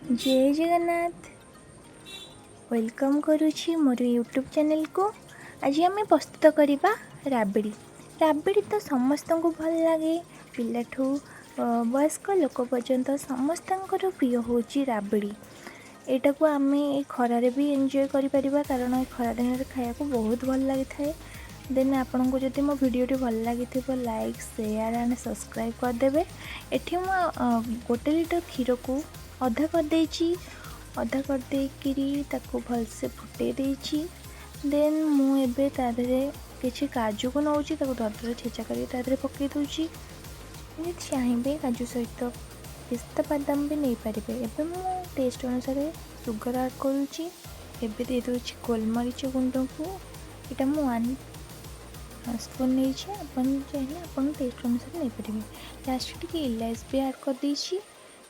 ଜୟ Jagannath. Welcome କରୁଛି ମୋର YouTube ଚ୍ୟାନେଲ୍କୁ। ଆଜି ଆମେ ପ୍ରସ୍ତୁତ କରିବା ରାବିଡ଼ି। ରାବିଡ଼ି ତ ସମସ୍ତଙ୍କୁ ଭଲ ଲାଗେ। ପିଲାଠୁ ବୟସ୍କ ଲୋକ ପର୍ଯ୍ୟନ୍ତ ସମସ୍ତଙ୍କର ପ୍ରିୟ ହେଉଛି ରାବିଡ଼ି। ଏଇଟାକୁ ଆମେ ଏଇ ଖରାରେ ବି ଏନ୍ଜୟ କରିପାରିବା, କାରଣ ଏ ଖରା ଦିନରେ ଖାଇବାକୁ ବହୁତ ଭଲ ଲାଗିଥାଏ। ଦେନ୍ ଆପଣଙ୍କୁ ଯଦି ମୋ ଭିଡ଼ିଓଟି ଭଲ ଲାଗିଥିବ, ଲାଇକ୍, ସେୟାର ଆଣ୍ଡ ସବସ୍କ୍ରାଇବ୍ କରିଦେବେ। ଏଠି ମୁଁ 1 ଲିଟର କ୍ଷୀରକୁ ଅଧା କରିଦେଇଛି। ଅଧା କରିଦେଇକିରି ତାକୁ ଭଲସେ ଫୁଟେଇ ଦେଇଛି। ଦେନ୍ ମୁଁ ଏବେ ତା ଦେହରେ କିଛି କାଜୁକୁ ନେଉଛି, ତାକୁ ଦରଦର ଛେଚା କରିକି ତା ଦେହରେ ପକାଇ ଦେଉଛି। ଯଦି ଚାହିଁବେ, କାଜୁ ସହିତ ପିସ୍ତା ବାଦାମ ବି ନେଇପାରିବେ। ଏବେ ମୁଁ ଟେଷ୍ଟ ଅନୁସାରେ ସୁଗର ଆଡ଼୍ କରୁଛି। ଏବେ ଦେଇଦେଉଛି ଗୋଲମରିଚ ଗୁଣ୍ଡକୁ। ଏଇଟା ମୁଁ 1 ସ୍ପୁନ୍ ନେଇଛି। ଆପଣ ଚାହିଁଲେ ଆପଣ ଟେଷ୍ଟ ଅନୁସାରେ ନେଇପାରିବେ। ଲାଷ୍ଟ ଟିକେ ଇଲାଇଚି ବି ଆଡ଼୍ କରିଦେଇଛି।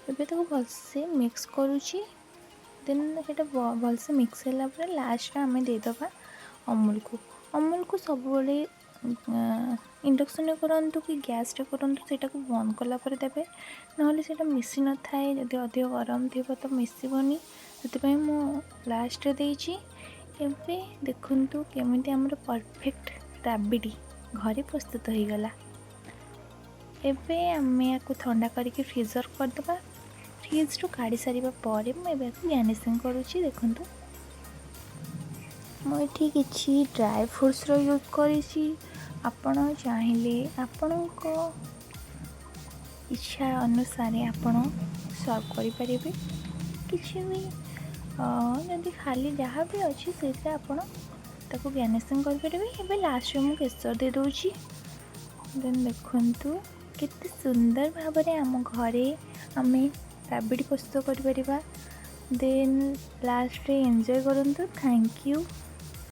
ଏବେ ତାକୁ ଭଲସେ ମିକ୍ସ କରୁଛି। ଦେନ୍ ସେଇଟା ଭଲସେ ମିକ୍ସ ହେଲା ପରେ ଲାଷ୍ଟରେ ଆମେ ଦେଇଦେବା ଅମୁଲକୁ। ଅମୁଲକୁ ସବୁବେଳେ ଇଣ୍ଡକ୍ସନ୍ରେ କରନ୍ତୁ କି ଗ୍ୟାସ୍ରେ କରନ୍ତୁ, ସେଇଟାକୁ ବନ୍ଦ କଲା ପରେ ଦେବେ, ନହେଲେ ସେଇଟା ମିଶି ନଥାଏ। ଯଦି ଅଧିକ ଗରମ ଥିବ ତ ମିଶିବନି। ସେଥିପାଇଁ ମୁଁ ଲାଷ୍ଟରେ ଦେଇଛି। ଏବେ ଦେଖନ୍ତୁ କେମିତି ଆମର ପରଫେକ୍ଟ ରାବିଡ଼ି ଘରେ ପ୍ରସ୍ତୁତ ହୋଇଗଲା। ଏବେ ଆମେ ୟାକୁ ଥଣ୍ଡା କରିକି ଫ୍ରିଜର୍ କରିଦେବା। ଫ୍ରିଜ୍ରୁ କାଢ଼ି ସାରିବା ପରେ ମୁଁ ଏବେ ୟାକୁ ଗାର୍ନିସିଂ କରୁଛି। ଦେଖନ୍ତୁ, ମୁଁ ଏଠି କିଛି ଡ୍ରାଏ ଫ୍ରୁଟ୍ସର ୟୁଜ୍ କରିଛି। ଆପଣ ଚାହିଁଲେ ଆପଣଙ୍କ ଇଚ୍ଛା ଅନୁସାରେ ଆପଣ ସର୍ଭ କରିପାରିବେ। କିଛି ବି ଯଦି ଖାଲି ଯାହା ବି ଅଛି, ସେଇଥିରେ ଆପଣ ତାକୁ ଗାର୍ନିସିଂ କରିପାରିବେ। ଏବେ ଲାଷ୍ଟରେ ମୁଁ କେଶର ଦେଇଦେଉଛି। ଦେନ୍ ଦେଖନ୍ତୁ କେତେ ସୁନ୍ଦର ଭାବରେ ଆମ ଘରେ ଆମେ ରାବିଡ଼ି ପ୍ରସ୍ତୁତ କରିପାରିବା। ଦେନ୍ ଲାଷ୍ଟରେ ଏନ୍ଜୟ କରନ୍ତୁ। Thank you.